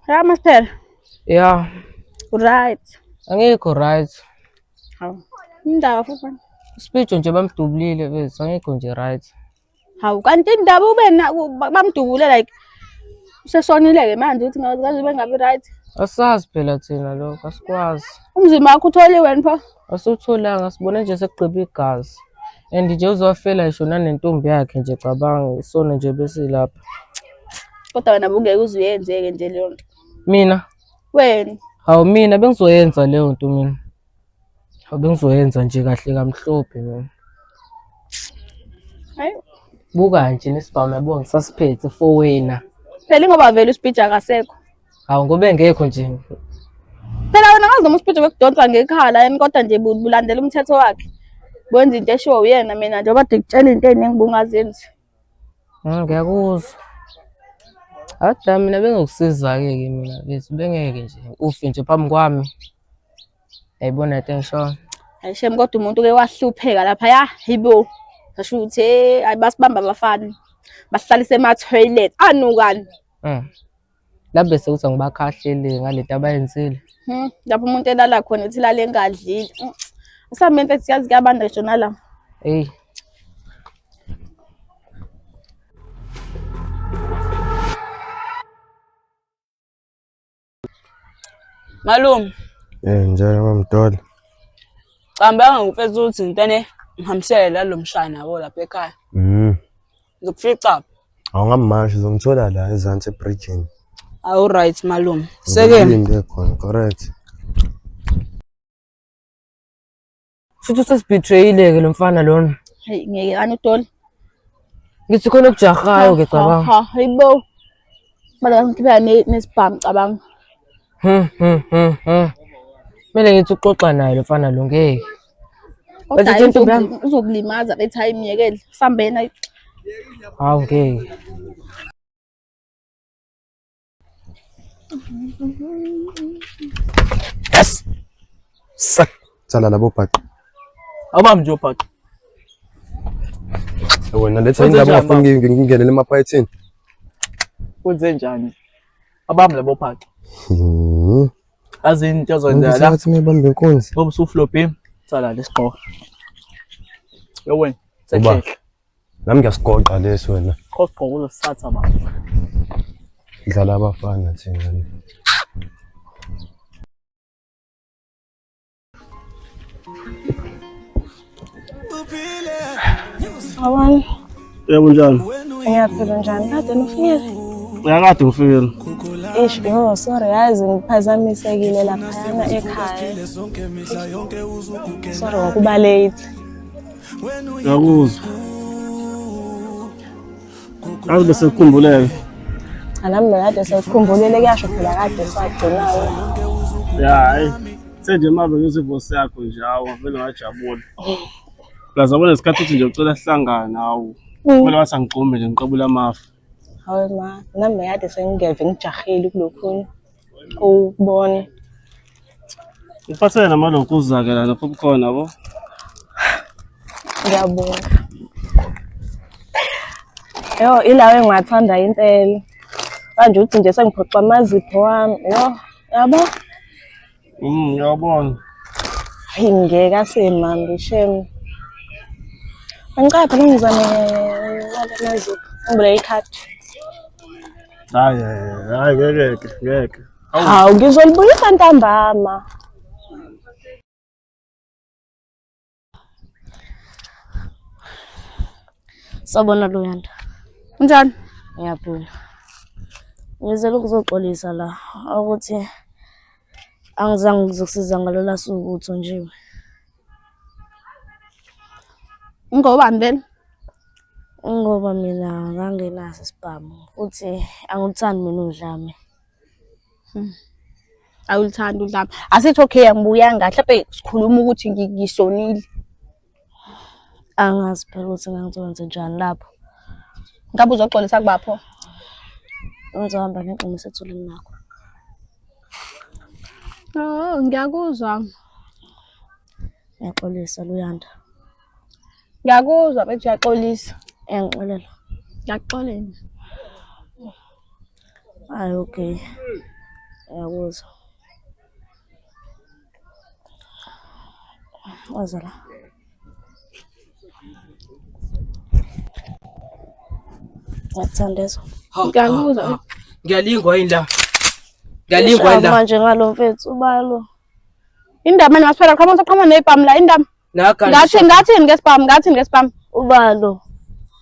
Ya Masiphela. Ya. Right. Angikho right. Hawu. Indaba futhi. Speech nje bamdubulile bethu angikho nje right. Hawu kanti indaba ube na bamdubule like usesonile ke manje ukuthi ngaze bengabi right. Asazi phela thina lokho asikwazi. Umzimba wakho utholiwe wena pho? Asiwutholanga sibone nje sekugqiba igazi. And nje uzofela ngisho nanentombi yakhe nje cabanga isona nje besilapha. Kodwa wena bungeke uze uyenzeke nje leyo nto. Mina? Wena. Hawu mina bengizoyenza leyo nto mina. Hawu bengizoyenza nje kahle kamhlophe mina. Hayi. Buka nje nesibhamu yabo ngisasiphethe for wena. Phela ingoba vele uSpitch akasekho. Hawu ngoba engekho nje. Phela wena ngazi noma uSpitch bekudonsa ngekhala yini kodwa nje bulandela umthetho wakhe. Wenza into eshiwo uyena mina njengoba kade ngikutshela into ey'ningi bungazenzi. Ngiyakuzwa. Hhayi mina bengokusiza-ke ke mina bethu bengeke nje ufe nje phambi kwami. Yayibona into engishoyo. Hayi shem kodwa umuntu uke wahlupheka lapha ya hibo. Sasho ukuthi hey hayi basibamba abafana. Basihlalisa ema-toilet anukani. La bese kuthi angibakhahlele ngalento abayenzile. Lapho umuntu elala khona ethi lale engadlile. Asambe mfethu yazi kuyabanda ngisho nala. Eyi. Malume. Eh njalo mamdala. Cambanga ngifethu ukuthi ngintene ngihambisele la lo mshana yabo lapha ekhaya. Ngikufica. Awungammashi uzongithola la ezansi ebridgini. Awu right malume. Seke. Ngilinde khona correct. Futhi usesibetrayile-ke lo mfana lona. Hayi ngeke ani utoli. Ngithi khona okujahayo ke cabanga. Ha hayibo. Bala ngikhipha nesibhamu cabanga. Kumele ngithi uxoxa naye lo mfana lo ngeke. Kodwa Bathi intombi yami. uzokulimaza bethi hayi myekele. Sambena. Hawu ngeke. Yes. Sak. Tsala labo bhaqa. Awubambi nje ubhaqa. Wena letha indaba ungafuni ngingenele emaphayithini. Kwenze njani? Abambi labo bhaqa. Azi into ozenzela la. Ngathi ngibambe inkunzi. Ngoba usuflophi, tsala lesigqoko. Yewena, sekhehla. Nami ngiyasigoqa lesi wena. Qoqo uzosithatha baba. Dlala abafana thina. Awani. Yebo njani? Ngiyaphila njani? Kade nifikile? Uyakade ngifikile. Eish, yo, sorry yazi ngiphazamisekile laphayana ekhaya. Sorry ngokuba late. Ngiyakuzwa. Yazi bese kukhumbuleke. Cha nami bekade sekukhumbulile kuyasho phela kade sagcinayo. Ya hayi. Senje mave ngizwe ivoice yakho nje hawu vele ngajabula. Plus yabona isikhathi uthi nje ucela sihlangane hawu. Kumele wathi angigxume nje ngiqabule amafu. Hawu ma, nami bekade sengingeve ngijahile kulokhu ukubona. Ngiphathele namalokuza-ke la no-popcorn yabo. Ngiyabonga. Yo, ilawo engiwathanda impela. Manje uthi nje sengiphoxa amazipho wami. Yo, yabo? Ngiyabona. Hayi ngeke asemambi shame. Angicapha ngizame amazipho. Ngibule ikhadi. Hayi hayi ngeke ngeke. Hawu ngizolibuyisa ntambama. Sawubona Luyanda. Unjani? Ngiyaphila. Ngizele ukuzoxolisa la ukuthi angizange ngizokusiza ngalola suku uthunjiwe. Ngobani vele? Ngoba mina ngangenaso isibhamu futhi angikuthandi mina udlame. Awulithandi udlame. Asithi okay angibuyanga mhlawumbe sikhuluma ukuthi ngisonile. Angazi phela ukuthi ngangizokwenza njani lapho. Ngabe uzoxolisa kubapho? Ngizohamba ngeqiniso ethulini lakho. Oh, ngiyakuzwa. Ngiyaxolisa Luyanda. Ngiyakuzwa bethi uyaxolisa. Uyangixolela? Ngiyakuxolela. Hayi okay. Ngiyakuzwa. Woza la. Ngiyakuthanda yezwa. Ngiyakuzwa. Ngiyalingwa yini la? Ngiyalingwa yini la? Manje ngalo mfethu ubalo. Indaba manje masiphela qhamuka qhamuka nezibhamu la indaba. Ngathi ngathini ngesibhamu ngathini ngesibhamu. Ubalo.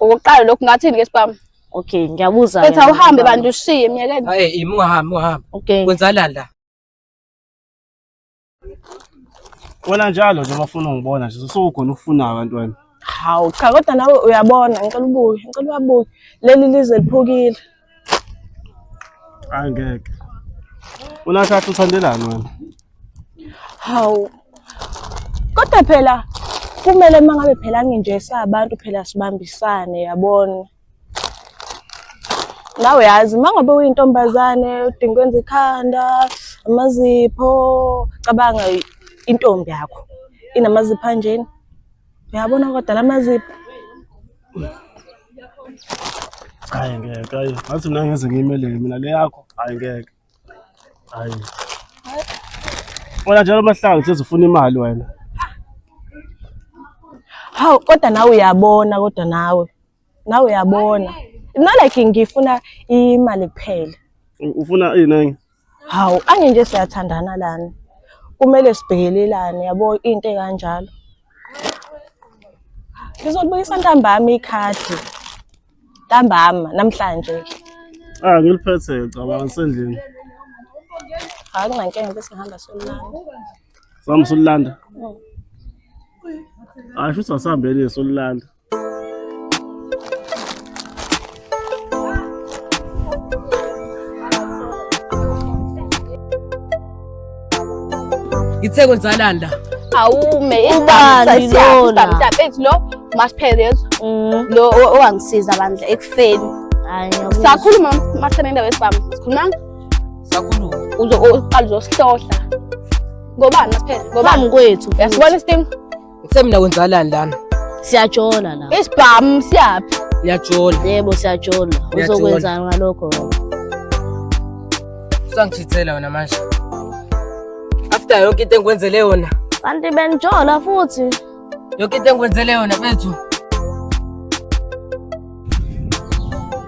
Okokuqala lokhu ngathini ngesibhamu. Okay, ngiyabuza. Mfethu awuhambe bantu ushiye myekeni. Hayi, imi ungahambi ungahambi. Okay. Kwenzalani la? Wena njalo nje bafuna ungibona nje sewukhona ukufunayo abantu wena. Hawu cha kodwa nawe uyabona ngicela ubuye, ngicela ubabuke. Leli lizwe liphukile. Hayi ngeke. Unathatha uthandelani wena? Hawu. Kodwa phela kumele uma ngabe phela nginje sabantu phela sibambisane yabona. Nawe yazi uma ngabe uyintombazane udinga ukwenza ikhanda, amazipho, cabanga intombi yakho inamazipho anjena. Uyabona kodwa la mazipho. Hayi ngeke, hayi. Ngathi mina ngeze ngiyimelele mina le yakho. Hayi ngeke. Hayi. Wena njalo mahlanga uthi ufuna imali wena. Hawu kodwa nawe uyabona kodwa nawe. Nawe uyabona. Not like ngifuna imali kuphela. Ufuna ini enye? Hawu anginje siyathandana lana. Kumele sibhekelelane yabo into ekanjalo. Ngizolibuyisa ntambama ikhadi. Ntambama namhlanje. Ah ngiliphethe cabanga ngisendlini. Hayi kunankinga bese ngihamba solulanda. Sami solulanda. Hayi futhi asihambeni solulanda. Ngithe kwenzalani la? Awume Ubani lona? Mfethu lo masipherezo lo owangisiza bandla ekufeni. Hayi ngiyakuzwa. Sakhuluma masene indaba yesibhamu. Sikhulumanga? Sakhuluma. Uzo uqala uzosihlohla. Ngobani masiphele? Ngobani? Phambi kwethu. futhi. Uyasibona isidingo? Ngithe mina kwenzalani lana? Siyajola la. Isibhamu siyaphi? Niyajola. Yebo siyajola. Niyajola. Uzokwenzani ngalokho wena? Usangithithela wena manje. After yonke into engikwenzele yona. Kanti benijola futhi. Yonke into engikwenzele yona mfethu.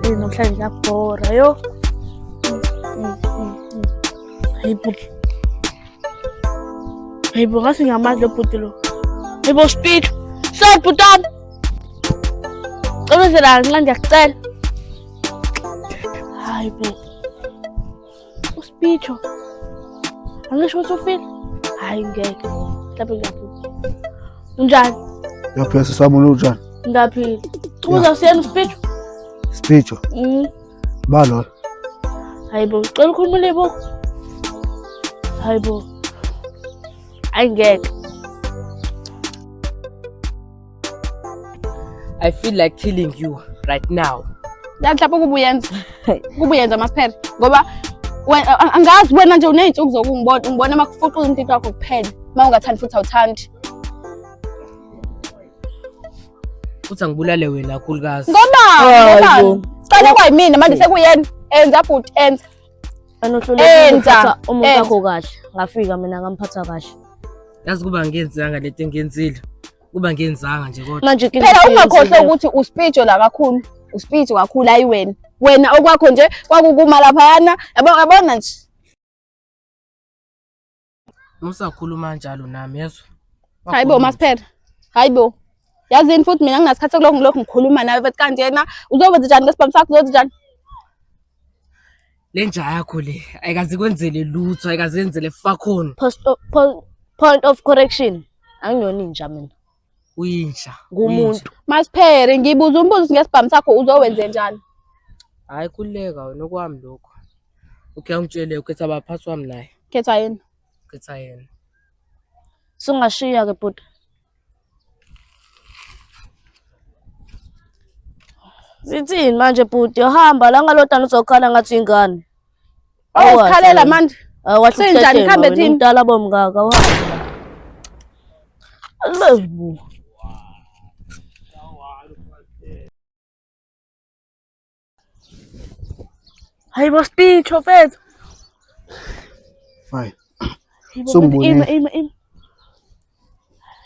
Eh namhlanje ngiyabhora yo. Hayibo. Hayibo ngathi ngiyamazi lo bhuti lo. Hayibo speed. Sorry bhuti wami. Cela la nxa ngiyakucela. Hayibo. Uspitho. Angisho ukuthi ufile. Hayi ngeke. Mhlawumbe ngiyaphupha. Unjani? Yaphila sisami unjani? Ngiyaphila. Uzawusiyena uspitho? Spitho. Balo. Hayibo, cela ukhulumile bo. Hayibo. Hayi ngeke. I feel like killing you right now. La mhlawumbe kuba uyenza. Kuba uyenza masiphele ngoba angazi wena nje uney'nsuku zokungibona ungibona uma kufuqa umtito wakho kuphela. Uma ungathandi futhi awuthandi. Futhi angibulale wena kakhulukazi. Ngoba ngoba cale kwayimina manje sekuyena enza bhuti enza. Wena uhlulekile Enza, ukuphatha umuntu enza. wakho kahle. Ngafika mina ngamphatha kahle. Yazi kuba ngenzanga lento engiyenzile. Kuba ngenzanga nje kodwa. Manje inkinga Phela usuyenzile. ungakhohlwa ukuthi uspitho la kakhulu. Uspitho kakhulu hayi wena. Wena okwakho nje kwakukuma laphayana yabo yabona nje. Musakhuluma kanjalo nami yezwa. Hayibo masiphela. Hayibo. Yazini futhi mina nginasikhathi sokulokhu ngilokhu ngikhuluma nawe futhi kanti yena uzowenza njani ngesibhamu sakho uzowenza njani? Le nja yakho le ayikaze kwenzele lutho, ayikaze yenzele fakhona. Point of correction. Angiyona inja mina. Uyinja. Ngumuntu. Masiphere ngibuza umbuzo ngesibhamu sakho uzowenze njani? Hayi khululeka wena okwami lokho. Okay angitshele ukhetha abaphathi wami naye. Khetha yena. Khetha yena. Sungashiya ke bhuti. Sithini manje bhuti hamba la ngalodana uzokhala ngathi ingane. Awusikhalela manje. Awahle Sinjani, khambe thini? Umdala bomngaka uhambe. Lebu. Hayibo Spitho mfethu. Fine. Hayibo, Songibonile. Ima ima ima.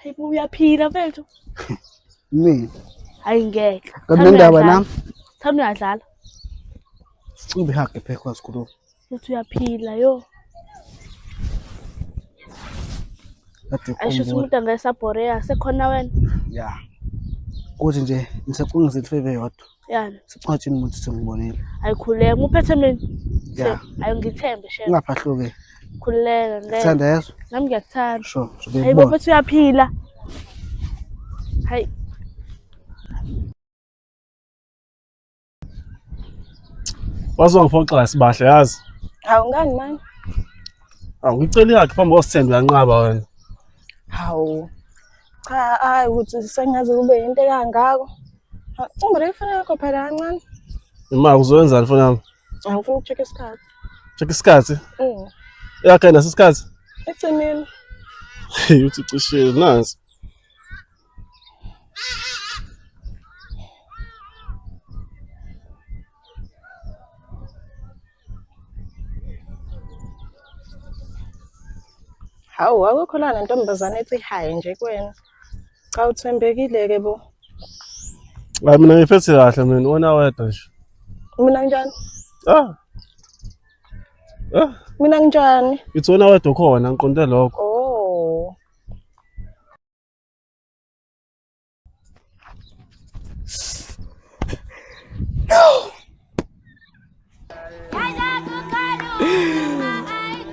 Hayibo uyaphila mfethu. Mina. Hayi ngeke. Kanti nendaba nami? Thami uyadlala. Ube hage phela kwazi khuluma. Uthi uyaphila yo. Kade Ayisho ukukhumbula. umuntu angesabhoreya sekhona wena. Ya. Kuthi nje ngisacunga ifeve yodwa. Yani. Sicwatshini umuntu sengibonile. Ayikhuleka uphethe mina. Ya. Ayi ngithembe shame. Ungaphahluke. Khululeka ngeke. Ngikuthanda yezo. Nami ngiyakuthanda. Sure, sobe Hayibo kubona. mfethu uyaphila. Hayi. Wazongiphoxa sibahle yazi. Hawu ngani mani? Awu ngicela yakhe phambi kosithembe uyanqaba wena. Hawu. Cha, hayi ukuthi sengaze kube into ekangako. Ungibone ifoni yakho phela kancane. Imali uzoyenzani ifoni yami? Angifuni uku-check isikhathi. Check isikhathi. Mm. Yakhe naso isikhathi. Icimile. Hey, uthi cishile nansi. Hawu, akukho la nentombazane ethi hi nje kuwena. Cha uthembekile-ke bo. Hayi mina ngiphethe kahle mina wena wedwa nje. Mina njani? Ah. Ah, Mina njani? ngithi wena wedwa ukhona ngiqonde lokho. Oh.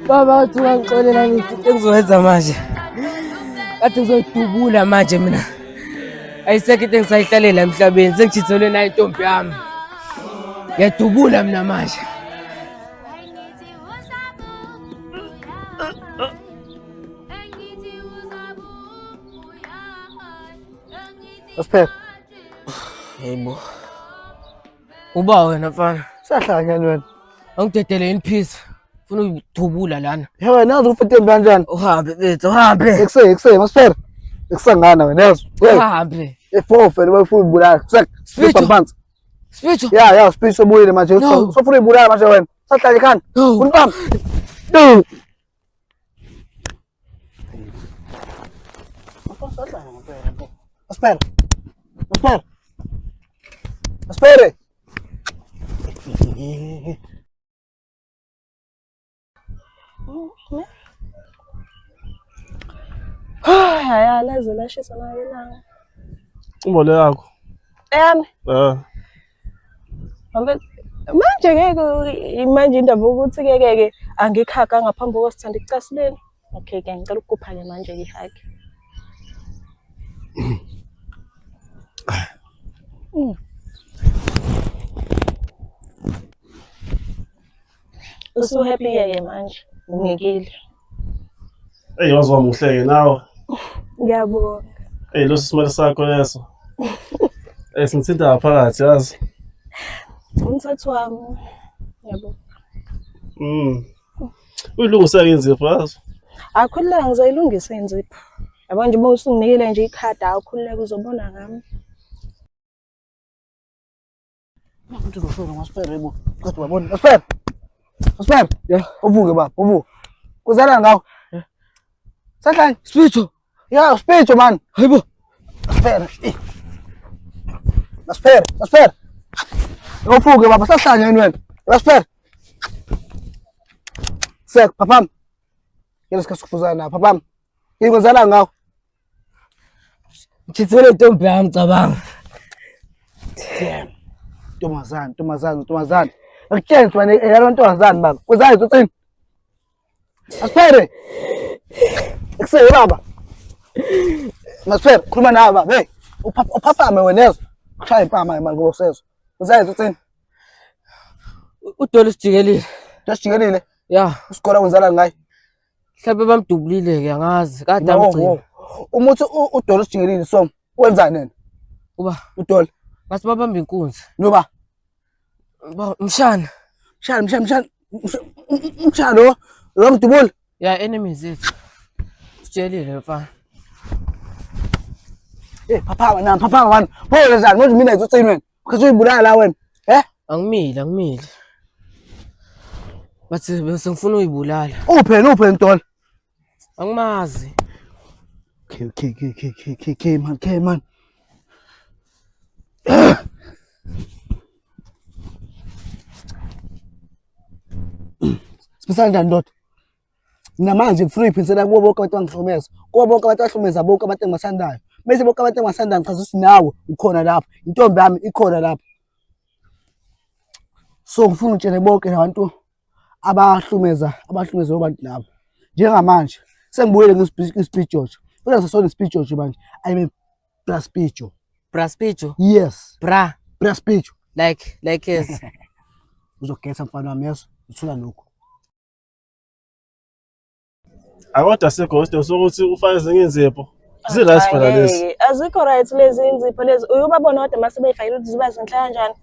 Baba wathi ungangixolela ngithi into engizoyenza manje. Kade ngizoyidubula manje mina. Ayisekho into engisayihlalela emhlabeni, sengijithelwe nayo intombi yami. Ngiyadubula mina manje. Asiphela. Yebo. Uba wena mfana. Sahlangana wena. Angidedele in peace. Funa ukudubula lana. He wena yazi ufike intombi kanjani? Uhambe bethu, uhambe. Ekuse ekuse masiphela. Ekusangana wena yazi. Uhambe. Efofe lo bafuna ubulala. Sak. Spitho. Phansi. Spitho. Ya ya speech obuyile manje. No. Sofuna ibulala manje wena. Sahlala ekhanda. No. Unibamba. No. Aspera. Aspera. Aspere. Hhayi, laze lashisa nayo ilanga. Imbolo yakho. Eyami. Eh. Manje manje ngeke manje indaba yokuthi ke ke ke angikhaga ngaphambi kokosithanda ikucasuleni. Okay ke ngicela ukukupha ke manje ke ihug. Mm. Usu happy ke manje. Ngikile. Ey wazi wamuhle ke nawe. Ngiyabonga. Ey leso simele sakho leso. Ey singithinta ngaphakathi yazi. Umthathu wami. Ngiyabonga. Mm. Uyilungisa-ke inzipho yazi. Akhululeka ngizoyilungisa inzipho. Yabo nje uma usunginikile nje ikhadi awukhululeka uzobona ngami. Umuntu uzoshona ngoSphere bo. Kodwa wabona Osper. Osper. Yeah. Uvuke baba, uvuke. Kuzala ngawe. Sahlanye. Spitho. Ya, Spitho man. Hayibo. Osper. Osper, Osper. Uvuke baba, sahlanye yini wena? Osper. Sek, papam. Yelo sikhathi sokufuzana na papam. Ngikwenzela ngawe. Ngijithele intombi yami cabanga. Damn. Ntombazane, ntombazane, ntombazane. Akutshela wena eyalo ntombazane baba. Kwenzani uthini? Asiphele. Ekuseni baba. Masiphele, khuluma nawe baba. Hey, uphaphame wena ezwa. Kushaya impama manje ngoba usezwa. Kwenzani uthini? Udoli sijikelile. Dosijikelile. Ya, Usigora kwenzala ngaye. mhlawumbe bamdubulile ke angazi. Kade No, amgcina. no. Umuthi udoli usijikelile so wenzani yena? Uba Udoli. ngathi babamba inkunzi. Noba Ba mshana. mshana mshana mshana mshana lo lo mdubula. Ya enemies zethu. Sitshelile mfana. Eh phaphama nami phaphama mani. Phola njani manje mina uthini wena? Ukhetha uyibulala la wena. Eh? Angimile, angimile. Bathi bese ngifuna uyibulala. Uphe uphe Ntola. Angimazi. Okay, okay, okay, okay, okay, okay, okay, man, okay, man. Siphisana kanjani ndoda? Namanje ngifuna uyiphindisela kubo bonke abantu abangihlukumeza. Kubo bonke abantu abahlukumeza bonke abantu engibathandayo. Bese bonke abantu engibathandayo ngichaza ukuthi nawe ukhona lapho. Intombi yami ikhona lapho. So ngifuna ngitshele bonke labantu abahlumeza abahlumeza abantu labo. Njengamanje sengibuyele ngispeech Kodwa sasona ispeech manje. I'm a Braspicho. Braspicho? Yes. Bra. Braspicho. Like yes. Uzogesa mfana wami yeso. Uthula lokho. Akodwa seghost sokuthi ufake ezinye inzipho. Zi-right phela lezi. Angeke. Azikho right lezi inzipho lezi. Uyobabona kodwa uma sebeyifakile ukuthi ziba zinhle kanjani.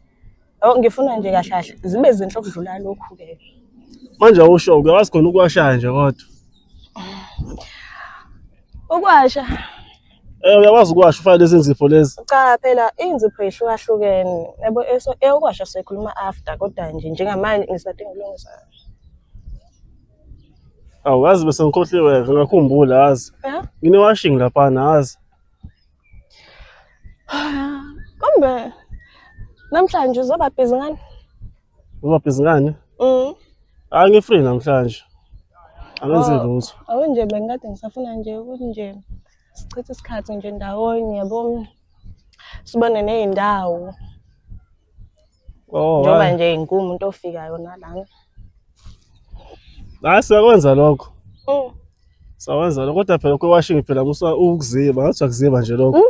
Yabo ngifuna nje kahle kahle zibe zinhle ukudlula lokhu ke. Manje awusho uyakwazi khona ukuwashaya nje kodwa. Ukwasha. Eh uyakwazi ukuwasha ufake lezi nzipho lezi. Cha phela inzipho ihlukahlukene. Yabo eso eyokwasha soyikhuluma after kodwa nje njengamanje ngisadinga ukulungisa. Awu yazi bese ngikhohliwe ngakhumbula yazi. Eh? Ngine washing laphana yazi. Kumbe namhlanje uzoba busy ngani? Uzoba busy ngani? Mm. Hayi ngi-free namhlanje. Angenzi Oh. lutho. Awu nje bengikade ngisafuna nje ukuthi nje sichithe isikhathi nje ndawonye yabo. Sibone ney'ndawo. Oh, Njengoba hayi. nje ngiwumuntu ofikayo nalana. Hayi siyakwenza lokho. Mm. Sawenza lokho kodwa phela kwe-washing phela musa ukuziba, ngathi akuziba nje lokho.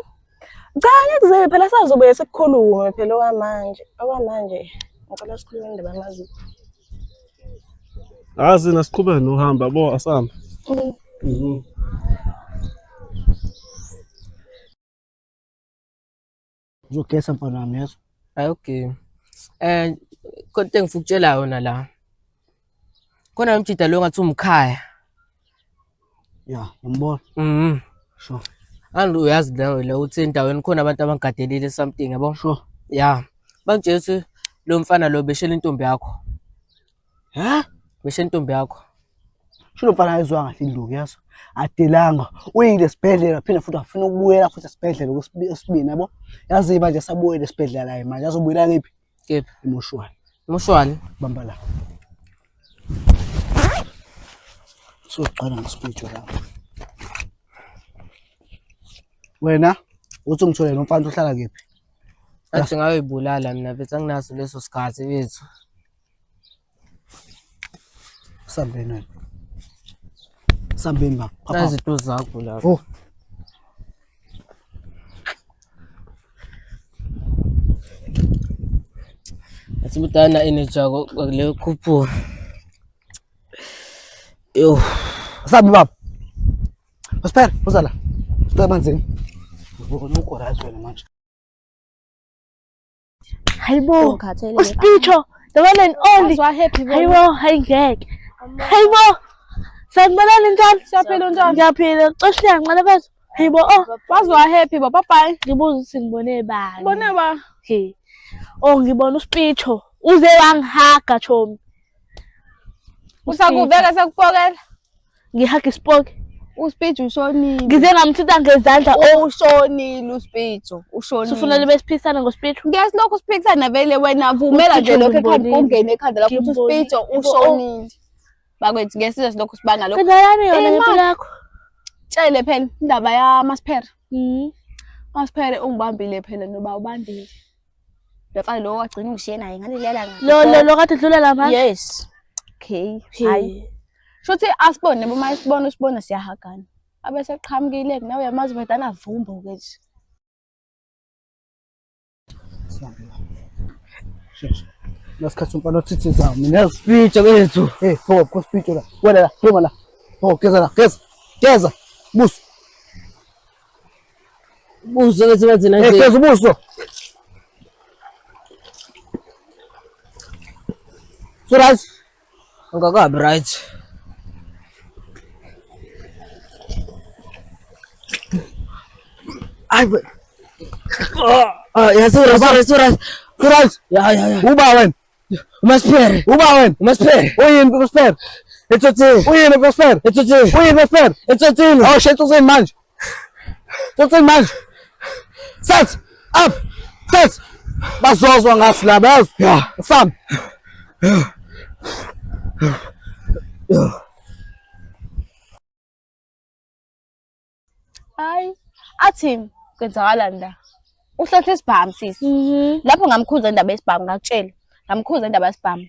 Cha ngeke phela sazobuye sikukhulume phela okwamanje. Okwamanje ngicela sikhulume indaba yamazipho. Azi nasiqhubeke nohamba bo asambe. Mm. Mhm. Uzogesa mfana wami yeso. Hayi okay. Eh khona into engifuna ukutshela yona la. Khona umjida lo ngathi umkhaya. Ya, ngiyambona. Mhm. Sure. Angi uyazi la la uthi endaweni khona abantu abangadelile something yabo. Sure. Ya. Bangitshela ukuthi lo mfana lo beshela intombi yakho. Ha? Beshela intombi yakho. Sho lo mfana ayizwanga kahle induku yazo. Adelanga. Uyile esibhedlela phinde futhi afuna ukubuyela futhi esibhedlela okwesibili yabo. Yazi manje sabuyela esibhedlela la manje azobuyela kephi? Kephi? Emoshwali. Emoshwali. Bamba la. Soqala ngespeech la. Wena uthi ungithole lo mfana uhlala kephi? Athi ngayoyibulala mina mfethu anginaso leso sikhathi mfethu. Sambeni wena. Sambeni baba. Nazi izinto zakho lapho. Oh. Athi mntana energy yakho leyo khuphuka. Yo. Sambi baba. Pasiphela, uza la. Sicela emanzini. Ubona uko right wena manje. Hayibo, Ngikhathele. uSpicho, the one and only. Wazwa happy bo. Hayibo, hayi ngeke. Hayibo. Sanibonani njani? Siyaphila unjani? Ngiyaphila. Cishe ngiyancela bethu. Hayibo, oh, Wazwa happy bo. Bye bye. ngibuza ukuthi ngibone bani. Bone ba. He. Oh, ngibona uSpicho. Uze wangihaga chomi. Usakuveka sekupokela. Ngihaga isipoki. USpeech ushonile. Ngize ngamthinta ngezandla. Oh, Ushonile uSpeech. Ushonile. sifuna libe siphisana ngoSpicho. Ngiyasilokhu siphikisana vele wena vumela nje uSpeech lokho ekhanda ngimbonile. kungene ekhanda lakho ukuthi Ngimbonile. uSpeech ushonile. Bakwethu ngeke size silokhu sibanga lokho. Kwenzakalani yona Eh, ngempilo ma. yakho? Tshele phela indaba yaMasiphere. Mhm. Masiphere ungibambile phela noba ubambile. Lefana lo wagcina ungishiye naye ngalilela ngathi. Lo lo lo kade dlula la manje. Yes. Okay. Hayi. Shuthi asibone uma isibona usibona siyahagana. Abe seqhamukile nawe uyamazi vedana avumba ke nje. Sambi la. Sheshe. Nasikhathi umfana othithizayo mina. Speech bethu. Hey, pho, pho speech la. Wena la, phuma la. Pho, geza la, geza. Geza. Buso. Buso bethi bathi Hey, nanje. geza ubuso. So right. Angakabi right. Ay we. Ah, ya sura sura sura. So right. Ya ya ya. Uba wena. Umasiphere. Uba wena. Umasiphere. Uyini Prosper? Etsotsini. Uyini Prosper? Etsotsini. Uyini Prosper? Etsotsini. Oh shit, utsotsini manje. Utsotsini manje. Set up. Set. Bazozwa ngasi la bayazi. Yeah. Sam. Hayi, athi kwenzakalani la? Uhlohla isibhamu sisi. Lapho ngamkhuza indaba yesibhamu ngakutshela. Ngamkhuza indaba yesibhamu.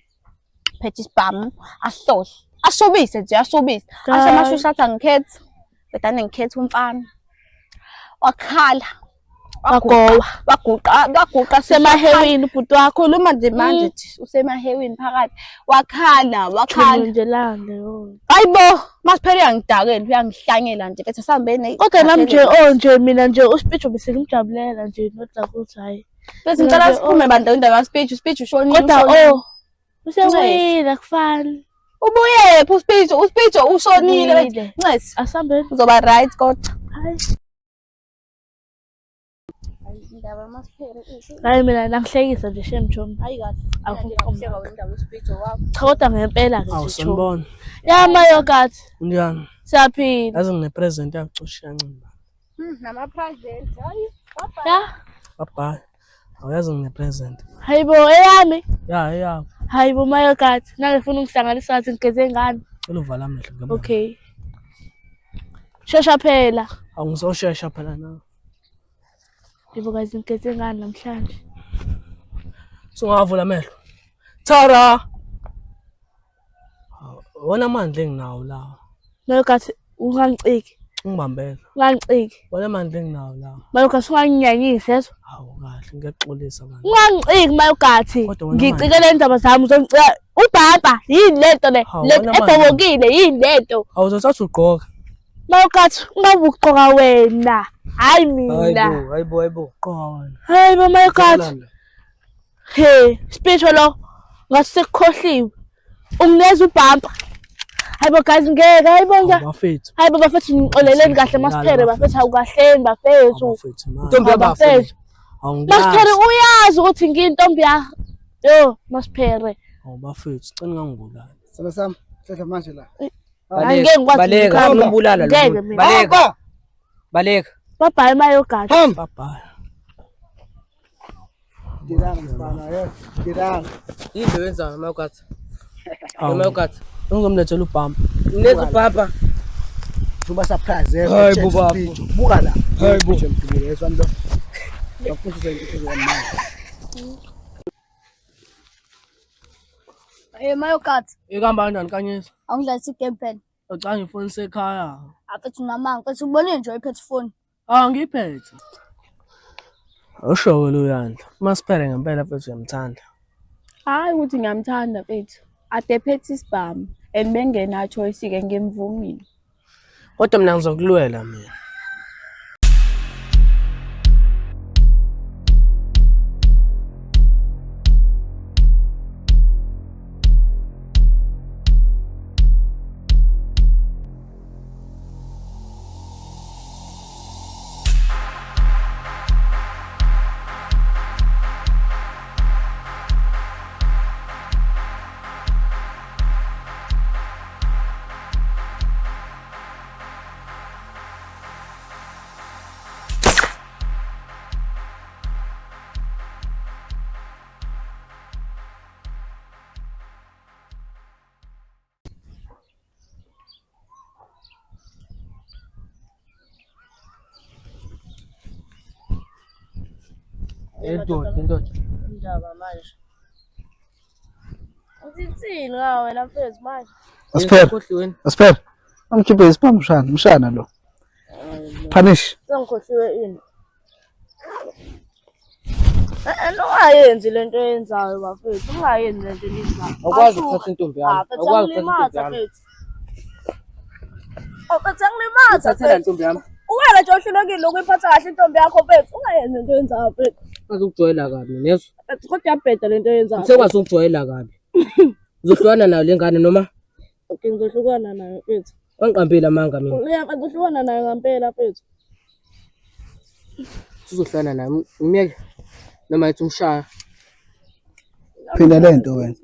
Phethe isibhamu, ahlohle. Ashubise nje, ashubise. Asho amashushu athi angikhethi. Bedane ngikhethe umfana. Wakhala. Wagowa. Waguqa, waguqa Usemahewini ubhuti wakho. Khuluma nje manje nje usemahewini phakathi. Wakhala, wakhala. Nje lande yo. Hayibo, masiphela uyangidakela, uyangihlanyela nje bethe sihambeni. Kodwa nami nje oh nje mina nje uspeech bese ngimjabulela nje not like ukuthi hayi. Bese ngicela siphume bandla indaba ya-speech, uspeech ushonile. Kodwa ushonile. oh usewile akufani. Ubuyephi uspeech, uspeech ushonile Ubuyile. bethi. Ncesi, Asihambeni. uzoba right kodwa. Hayi. Hayi mina nangihlekisa nje shem chomi. Hayi kahle. Akukho. Indaba yospeech wakho. Cha kodwa ngempela ke Awu nje chomi. sanibona. Ya mayogathi Unjani? siyaphila. Yazi ngine-present yakucosha kancane. Nama present. Hayi. Ya. Bye bye. Awuyazi ngine-present. Hayibo eyami. Ya eyakho. Hayibo mayogathi nangifuna ungihlanganisa ngathi ngigeze ngani. Cela uvale amehlo ngoba. Okay. Shesha phela. Awungizoshesha phela na. Yebo guys ngigeze ngani namhlanje. Sungavula amehlo. Tara. Wona amandla enginawo lawa. Mayogathi ungangiciki. Ungibambele. Ungangiciki. Wona amandla enginawo lawa. Mayogathi unganginyanyisi yezwa. Hawu kahle ngiyaxolisa manje. Ungangiciki mayogathi. Kodwa wena Ngicikele indaba zami uzongicika ubhaba yini lento le Hawu, le wena manje. ebhobokile yini lento. Awuzothatha ugqoka. Mayogathi ungabe ugqoka wena. Hayi mina. Hayibo, hayibo, hayibo. Gqoka wena. Hayi bo mayogathi. He, speech lo ngathi sekukhohliwe. Ungineza ubhampa. Hayibo guys ngeke hayibo nje. Bafethu. Hayibo bafethu ngixoleleni kahle masiphere bafethu awukahleni bafethu. Bafethu manje. Intombi yabafo. Bafethu. Awungazi. Masiphere uyazi ukuthi ngiyintombi ya. Yo, masiphere. Awu bafethu, cela ungangibulali. Sala sami. Hlehla manje la. Hayi ngeke ngikwazi Baleka, ukukhamba. umbulala lo Ngeke muntu. mina. Baleka. Hamba. Baleka. Bye-bye mayogathi. Hamba. Bye bye. Dirang mfana, ye. Dirang. Yini lo yenzayo mayogathi? Awu. Mayogathi. Ungizomlethela ubhampa. Mneza ubhaba. Juba surprise yezwa. Hayi bo baba. Buka la. Hayi bo. Mdubule yezwa lo. Bakufundisa into ezomanje. Hey Mayokathi, Ikamba kanjani kanyisa? awungidlalisa igame phela. Ucanga ifoni sekhaya. Afethu unamanga, mfethu ubonile nje oyiphethe ifoni. Ah ngiphethe. Awusho ke loyandla. Masiphele ngempela mfethu uyamthanda. Hayi ukuthi ngiyamthanda mfethu. Ade phethe isibhamu and bengena choice ke ngimvumile. Kodwa mina ngizokulwela mina. Indoda, indoda. Indaba manje. Uthini ngawe wena mfethu manje? Asiphere. Ukhohliwe. Asiphere. Amkhiphe isibhamu mshana, mshana lo. Punish. Sengikhohliwe ini. Eh ungayenzi lento oyenzayo bafethu, ungayenzi lento eniyenzayo. Awukwazi ukuthatha intombi yami. Ah, mfethu Awukwazi ukuthatha angilimaza intombi yami. mfethu. Oh, mfethu angilimaza Thathela mfethu. intombi yami. Uwena nje ohlulekile ukuyiphatha kahle intombi yakho mfethu. Ungayenzi lento oyenzayo mfethu. Ukwazi ukujwayela kabi nezwa. Mfethu kodwa iyabheda lento oyenzayo. Usekwazi ukujwayela kabi. Uzohlukana nayo le ngane noma Okay, ngizohlukana nayo mfethu. wangiqambile amanga mina. Yeah, ngizohlukana nayo ngempela mfethu. Uzohlukana nayo. Ngimyeke noma ethi umshaya. Phinda lento wena.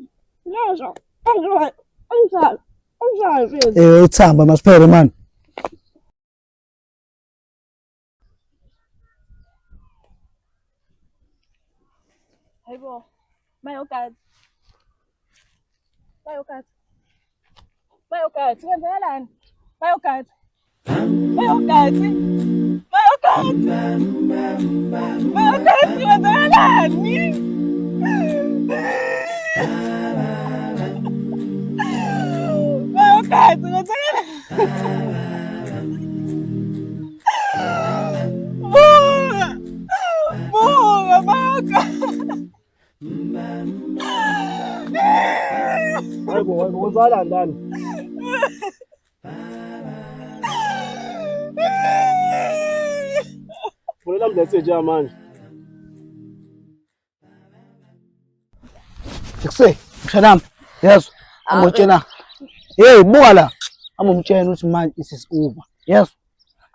Eh uthamba masiphele mani. Hayibo. Mayogadi. Mayogadi. Mayogadi, kwenzakalani? Mayogadi. Mayogadi. Mayogadi. Mayogadi, kwenzakalani? Mayogadi, kwenzakalani? Buka! Buka, mayogadi. Hayibo, hayibo, kwenzakalani lana? Fonela ambulensi njengamanje. Jikse, mshanami. Yezwa. Amotshena. Hey, buka la. Amomtshela ukuthi manje it is over. Yezwa.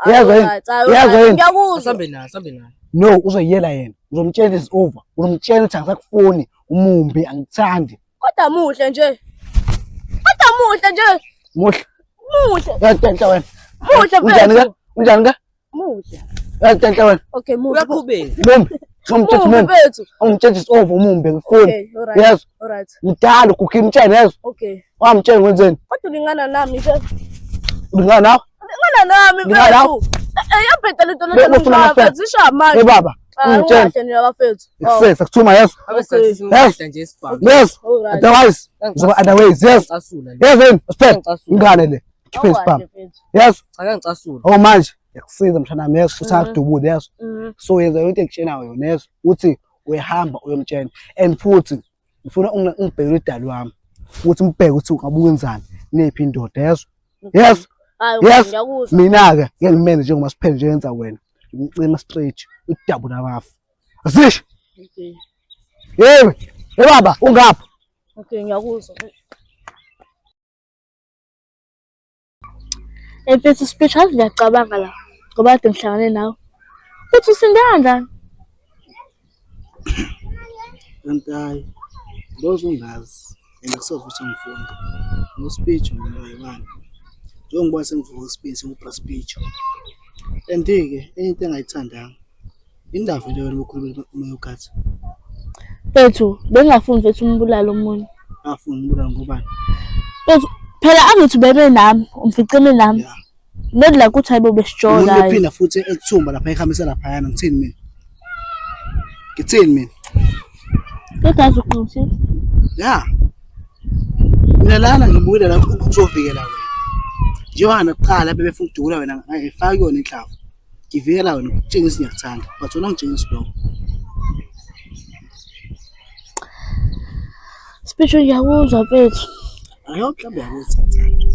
Yezwa yini? Yezwa yini? Ngiyakuzwa. Asambe naye, asambe naye. No, uzoyiyela yena. Uzomtshela it is over. Uzomtshela ukuthi angisakufuni, umumbi, angikuthandi. Kodwa muhle nje. Kodwa muhle nje. Muhle. Muhle. Uyatenhla wena. Muhle Unjani ke? mfethu. Unjani ke? Muhle. Uyatenhla wena. Okay, muhle. Uyaqhubeka. Mumbi. Uzomtshela Muhle mumbi. mfethu. Umtshela it's over umumbi ngifuni. Okay, alright. Yezwa. Alright. Mdala ugukhile umtshele yezwa. Okay. Wamtshela ngwenzeni? Kodwa ulingana nami nje. Ulingana nawe? Ulingana nami Ulingana nawe? mfethu. Eh, iyabheda lento Be- ufuna amafethu. mfethu. Isha manje. Hey baba, Hayi, ungitshela. ungahle nina bafethu. Oh, Ekuseni sakuthuma yezwa. Abe Okay. sesingqeda nje isibhamu. Yes. alright. Otherwise, uzoba otherwise yes. Ngicasula nje. Yes yini? Siphele. Ngicasula. Ingane le. Khiphe Awukahle isibhamu. mfethu. Yes. Cha ngicasula. Oh manje yakusiza mshanami yes uthi akudubule yes. Mhm. So yenza yonke ekutshena yona yes uthi uyahamba uyomtshela and futhi ngifuna ungibheke udali wami ukuthi umbheke ukuthi ungabe wenzani niphi indoda yes. Yes. Hayi, Yes. ngiyakuzwa. Mina ke ngeke ngimene njengoba siphele nje yenza wena. Ngicima straight udabula amafu. Asisho. Okay. Yebo. Hey baba ungapha. Okay, ngiyakuzwa. Mfethu speech azi ngiyacabanga la ngoba kade ngihlangane nawe. Uthi usinde kanjani? Kanti hayi lozo ungazi and akusoze ukuthi ngifunde. No-speech mina ayiwani. Njengoba sengivuka isibindi sengubra speech. And-ke enye into engayithandanga indaba le wena ukhuluma umayokhathi. Mfethu bengingafuni mfethu umbulale omunye. Afuna umbulala ngobani? Mfethu phela angithi ubebe nami, umficeme nami. Yeah. Not like ukuthi hayibo besijola Umuntu hayi. ephinda futhi ekuthumba lapha ehambisa laphayana ngithini mina? Ngithini mina? Kodwa azi uqinisile. Ya. Mina lana ngibuyile la ukuzovikela wena. Njengoba nakuqala bebefuna ukudubula wena ngayifaka kuyona inhlavu. Ngivikela wena ukutshengisa ngiyakuthanda. But wena ungitshengisa lokho. Speech ngiyakuzwa mfethu. Ayo mhlawumbe uyakuthi ngiyakuthanda.